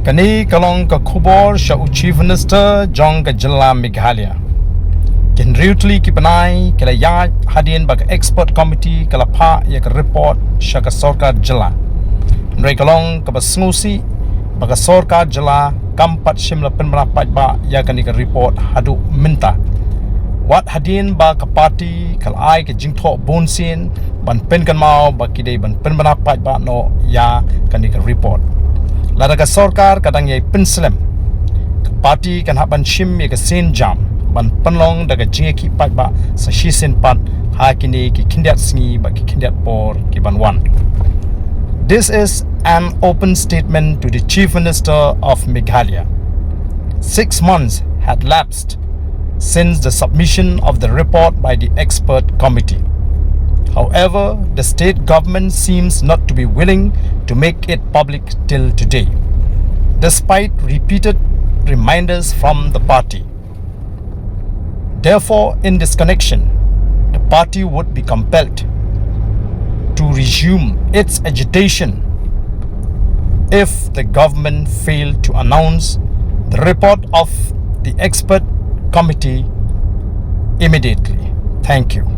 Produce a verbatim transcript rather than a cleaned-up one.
Kane ka long ka khubor sha u Chief Minister jong ka jylla Meghalaya. Ki hynriew tylli ki bnai ki la ïaid hadien ba ka expert committee ka la phah ïa ka report sha ka sorkar jylla. Hynrei ka long kaba sngewsih ba ka sorkar jylla kam pat shym la pynbna paidbah ïa kane ka report haduh mynta. Wat hadien ba ka party ka la ai ka jingthoh bunsien ban pynkynmaw ba ki dei ban pynbna paidbah noh ïa kane ka report. Lada ka sorkar ka dang ïai pynslem, ka party kan hap ban shim ïa ka sienjam ban pynlong da ka jingïakhih paidbah sa shisien pat ha kine ki khyndiat sngi bad ki khyndiat por ki ban wan. This is an open statement to the Chief Minister of Meghalaya. Six months had lapsed since the submission of the report by the expert committee. However, the state government seems not to be willing to make it public till today, despite repeated reminders from the party. Therefore, in this connection, the party would be compelled to resume its agitation if the government failed to announce the report of the expert committee immediately. Thank you.